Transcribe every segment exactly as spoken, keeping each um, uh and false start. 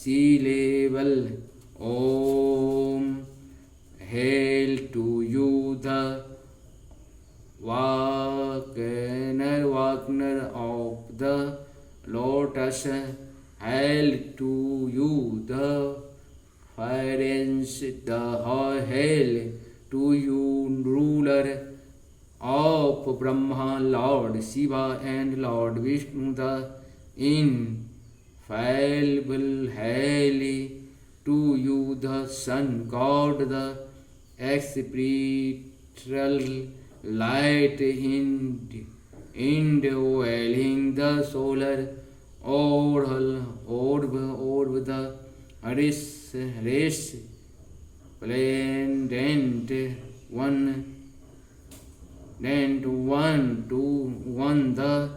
sea level. Om, hail to you the wakener, wakener of the lotus. Hail to you the parents, the hail to you ruler of Brahma, Lord Shiva and Lord Vishnu, the infallible hail to you the sun god, the expressal light in indwelling the solar orb, orb, orb the res-, resplendent one, dent one to one the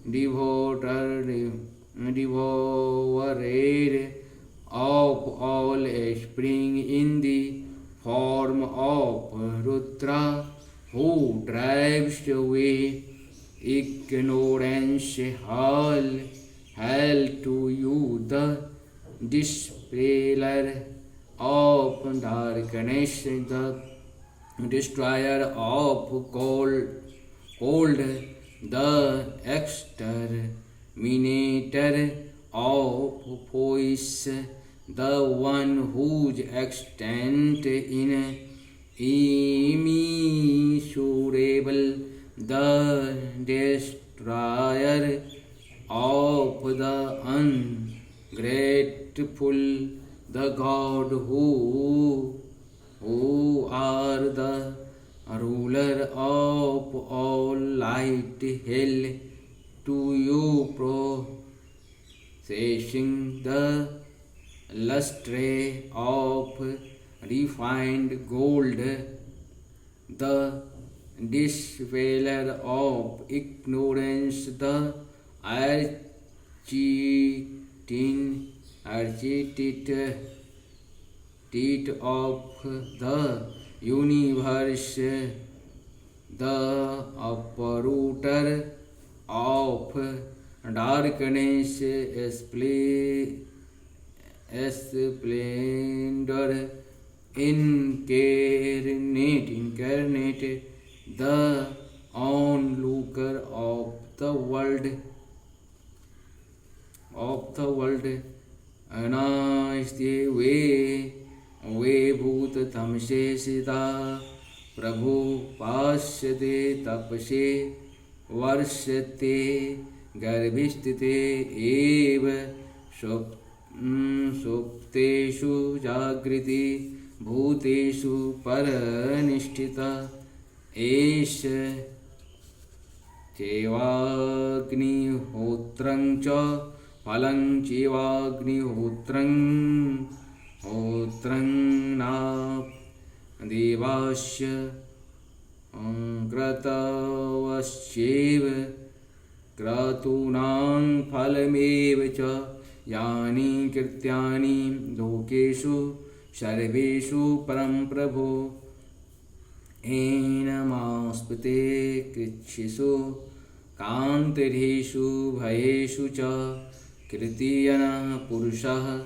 devoted, devourer of all spring in the form of Rudra, who drives away ignorance. Hail, hail to you, the dispeller of darkness, the destroyer of cold, cold, the exterminator of foes, the one whose extent is immeasurable, the destroyer of the ungrateful, the god who who are the ruler of all light. Hail to you, possessing the lustre of refined gold, the dispeller of ignorance, the architect, architect of the universe, the uprooter of darkness, splen-, splendor incarnate, incarnate, the onlooker of the world, of the world. अनास्ते वे, वे भूततमसे स्थिता, प्रभु पास्यते तपसे वर्षते गर्भिस्थिते एव सुप-, उम, सुप्तेषु जागृति भूतेषु परनिष्ठिता। एष चैवाग्निहोत्रं च फलं चैवाग्निहोत्रं, होत्रं ना देवास्य, अं, क्रतवश्चैव क्रतूनां फलमेव च। यानि कृत्यानि लोकेषु सर्वेषु परं प्रभो। एनमास्पते कृच्छ्रेषु कान्तिर्हीषु भयेषु च। कृतीयनः पुरुषः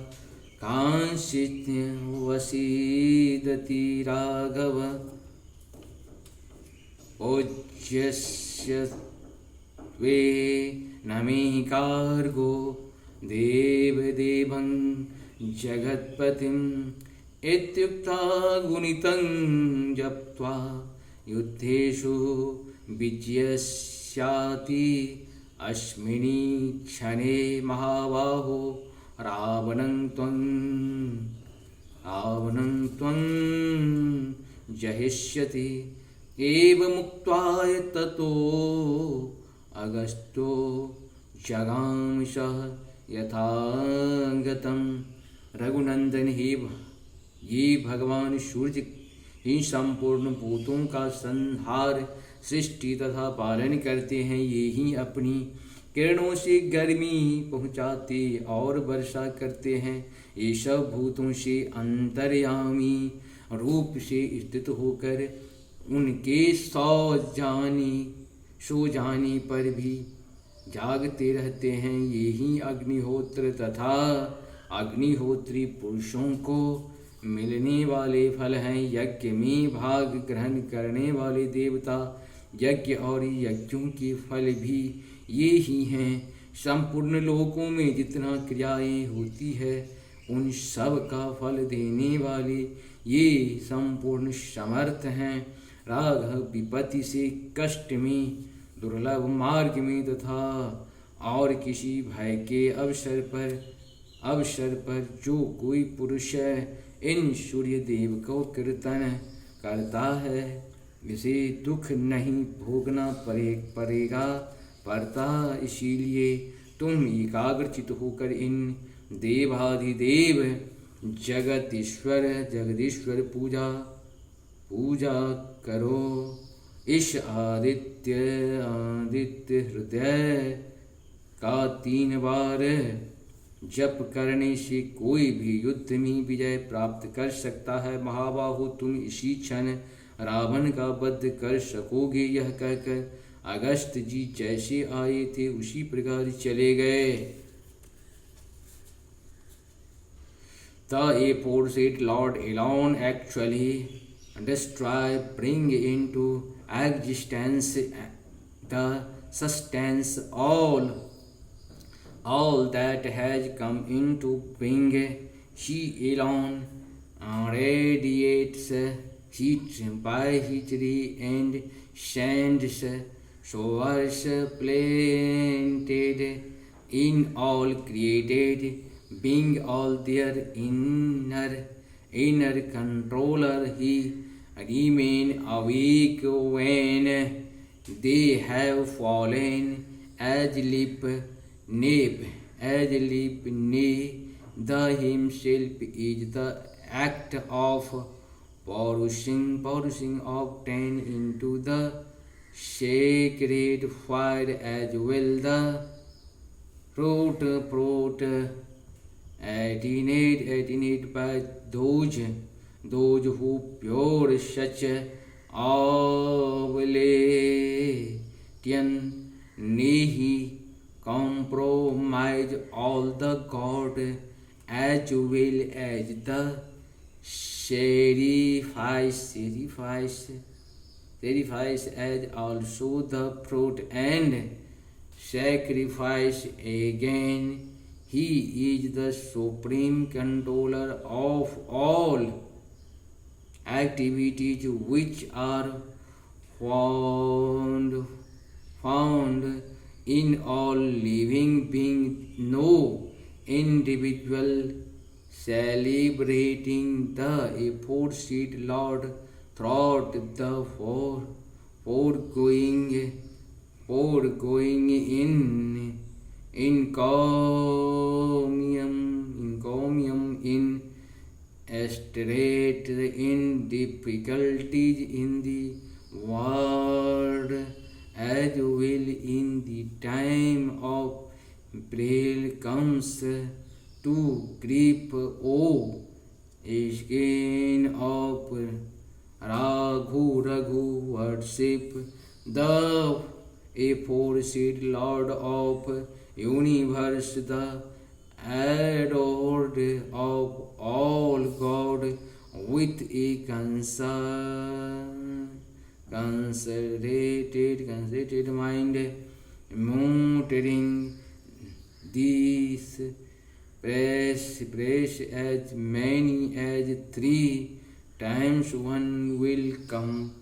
कांश्चिन्वसीदति राघव। पूज्यस्यत्वे न मे कार्गो देवदेवं जगत्पतिम्। इत्युक्त्वा गुणितं जप्त्वा युद्धेषु विजयिष्याति। अस्मिन् क्षणे महाबाहो रावणं त्वं, रावणं त्वं जहिष्यति। एवमुक्त्वा ततो अगस्त्यो जगाम सः यथागतम्। रघुनंदन, हे भ-, ये भगवान सूर्य ही संपूर्ण भूतों का संहार, सृष्टि तथा पालन करते हैं। ये ही अपनी किरणों से गर्मी पहुँचाते और वर्षा करते हैं। ये सब भूतों से अंतर्यामी रूप से स्थित होकर उनके सो जाने, सो जाने पर भी जागते रहते हैं। ये ही अग्निहोत्र तथा अग्निहोत्री पुरुषों को मिलने वाले फल हैं। यज्ञ में भाग ग्रहण करने वाले देवता, यज्ञ और यज्ञों के फल भी ये ही हैं। संपूर्ण लोकों में जितना क्रियाएं होती है, उन सब का फल देने वाले ये संपूर्ण समर्थ हैं। राग विपत्ति से कष्ट में, दुर्लभ मार्ग में तथा और किसी भय के अवसर पर, अवसर पर जो कोई पुरुष इन सूर्य देव को कीर्तन करता है, इसे दुख नहीं भोगना पड़े, पड़ेगा, पड़ता। इसीलिए तुम एकाग्रचित होकर इन देवाधिदेव जगदीश्वर, जगदीश्वर पूजा, पूजा करो। इस आदित्य, आदित्य हृदय का तीन बार जप करने से कोई भी युद्ध में विजय प्राप्त कर सकता है। महाबाहो, तुम इसी क्षण रावण का वध कर सकोगे। यह कहकर अगस्त जी जैसे आए थे, उसी प्रकार चले गए। The aforesaid Lord alone actually destroy, bring into existence the substance, all, all that has come into being. He alone, uh, radiates heat by his ray and sends showers planted in all created being, all their inner, inner controller. He remain awake when they have fallen asleep, nap, asleep, nay. The himself is the act of pouring, pouring of ten into the sacred fire as well. The fruit, fruit, attained, attained by those, those who pure such oblivion, nay compromise all the god as well as the sacrifice, sacrifice, sacrifice as also the fruit and sacrifice again. He is the supreme controller of all activities which are found, found in all living being. No individual celebrating the aforesaid Lord throughout the fore-, foregoing, foregoing in encomium, encomium in straight in difficulties in the world as well in the time of peril comes to grief, O skin of Raghu, Raghu worship, the aforesaid Lord of universe, the adored of all God, with a concern, concentrated, concentrated mind, muttering these prayers, prayers as many as three times one will come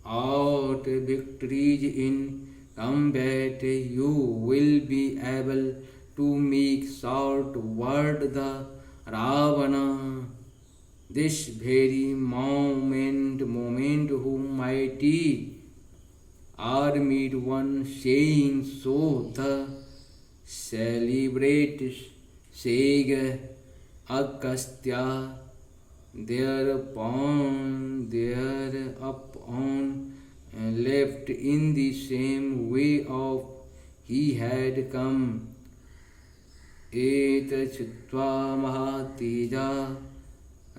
out victories in combat, you will be able to make short work the Ravana. This very moment, moment, who mighty armed one, saying so, the celebrate Sage Agastya, thereupon, thereupon left in the same way of he had come. एतच्छ्रुत्वा महातेजा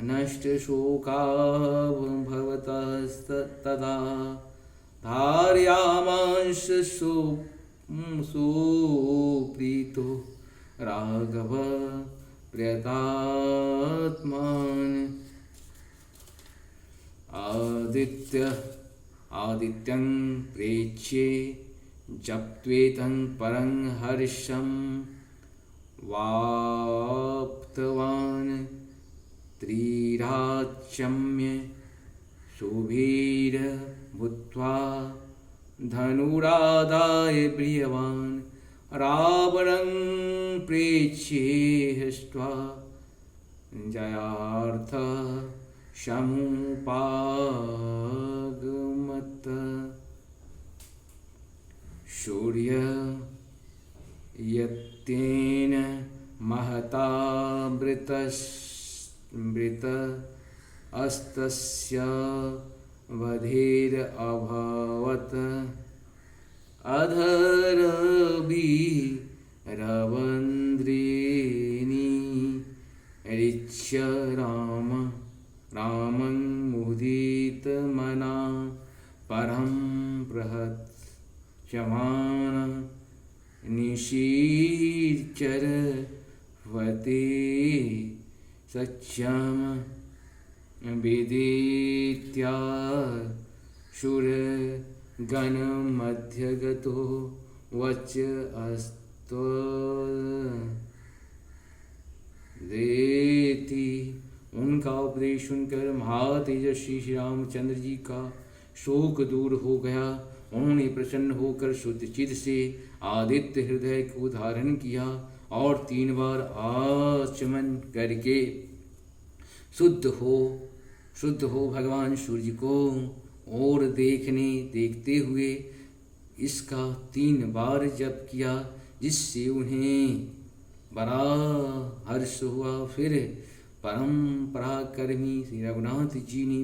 नष्टशोका भवतस्तदा धारयामास सु सुप्रीतो राघव प्रियतात्मान्। आदित्य आदित्यं प्रेक्ष्य जप्त्वेतं परं हर्षम्। वाप्तवान् त्रिराज्यम्य सुवीर भूत्वा धनुरादाय प्रियवान्। रावणं प्रेक्ष्य हृष्ट्वा जयार्थः समुपागमत्। सूर्ययत्तेन महता वृतस्-, वृत अस्तस्य वधेरभवत्। अधरवीरवन्द्रेणी रीक्ष्य राम, रामं मुदितमना परं प्रहस्यमानः निशीचरवती सख्यं विदित्य सुरगणमध्यगतो वच अस्तु देति। उनका उपदेश सुनकर महातेजस्वी श्री रामचंद्र जी का शोक दूर हो गया। उन्होंने प्रसन्न होकर शुद्ध चित्त से आदित्य हृदय को धारण किया और तीन बार आचमन करके शुद्ध हो, शुद्ध हो भगवान सूर्य को ओर देखने, देखते हुए इसका तीन बार जप किया, जिससे उन्हें बड़ा हर्ष हुआ। फिर परम पराक्रमी श्री रघुनाथ जी ने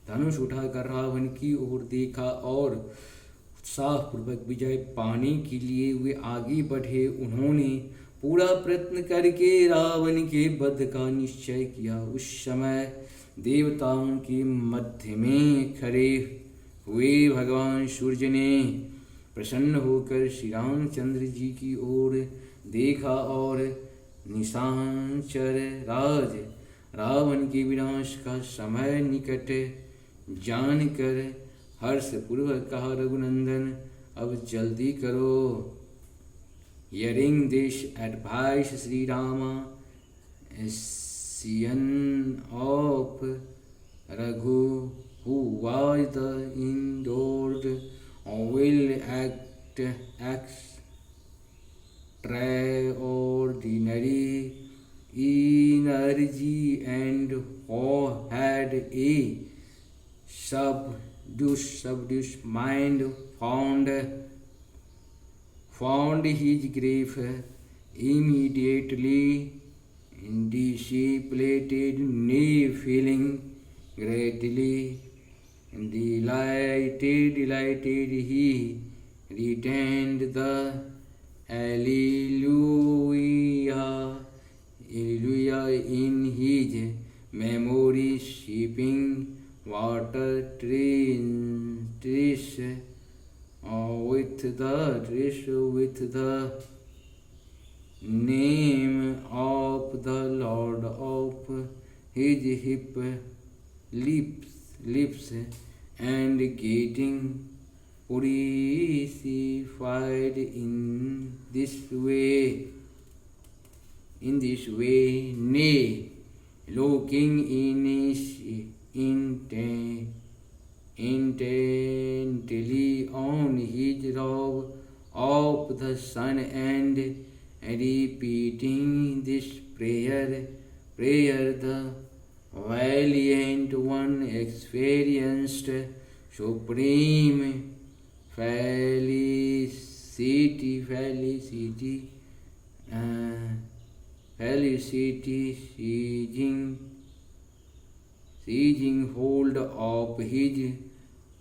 धनुष उठाकर रावण की ओर देखा और उत्साहपूर्वक विजय पाने के लिए वे आगे बढ़े। उन्होंने पूरा प्रयत्न करके रावण के वध का निश्चय किया। उस समय देवताओं के मध्य में खड़े हुए भगवान सूर्य ने प्रसन्न होकर श्री रामचंद्र जी की ओर देखा और निशाचर राज रावण के विनाश का समय निकट जानकर हर्षपूर्वक कहा, रघुनंदन, अब जल्दी करो। Hearing this advice, Sri Rama, scion of Raghu, who was the endured, will act extraordinary energy and who had a subdued, subdued mind, found, found his grief immediately dissipated, nay, feeling greatly delighted, delighted, he retained the Alleluia, Alleluia in his memory, sipping water, tris-, tris-, uh, with the, tris-, with the name of the Lord of his hip, lips, lips, and getting purified in this way, in this way, nay, looking in his intent, intently on his robe of the sun and repeating this prayer, prayer the valiant one experienced supreme felicity, felicity, uh, felicity seizing, seizing hold of his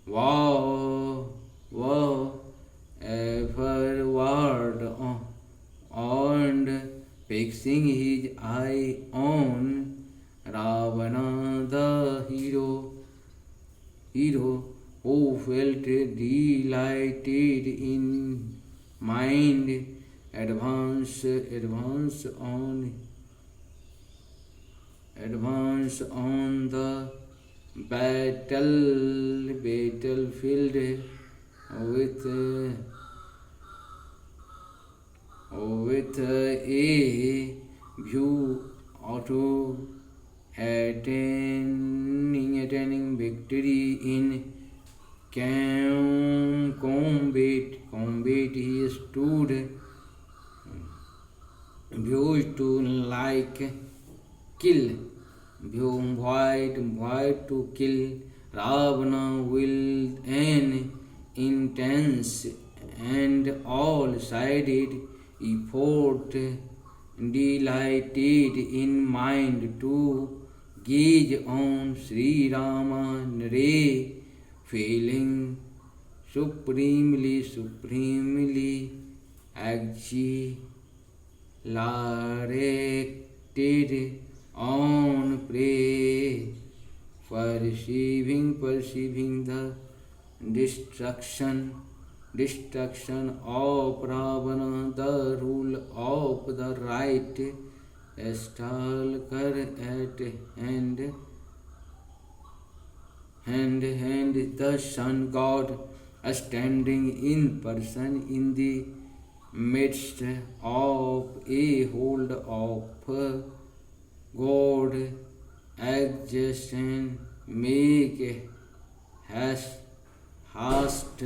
wow, wow, ever ward, uh, and fixing his eye on Ravana the hero, hero who felt delighted in mind advance, advance on, advance on the battle, battlefield with, with a view to attaining, attaining victory in com-, combat, combat. He stood views to like kill, view, void, void to kill Ravana with an intense and all-sided effort, delighted in mind to gaze on Sri Rama, nare feeling supremely, supremely exhilarated on prey, perceiving, perceiving the destruction, destruction of Ravana, the rule of the right, Stalker at hand, hand, hand, the sun god standing in person in the midst of a hold of god existence make has हास्ट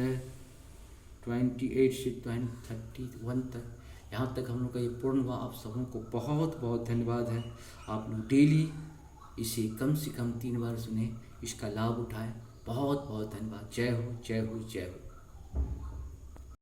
twenty eight से thirty one तक, यहाँ तक हम लोग का ये पूर्ण हुआ। आप सबों को बहुत बहुत धन्यवाद है। आप लोग डेली इसे कम से कम तीन बार सुने, इसका लाभ उठाएं। बहुत बहुत धन्यवाद। जय हो, जय हो, जय हो।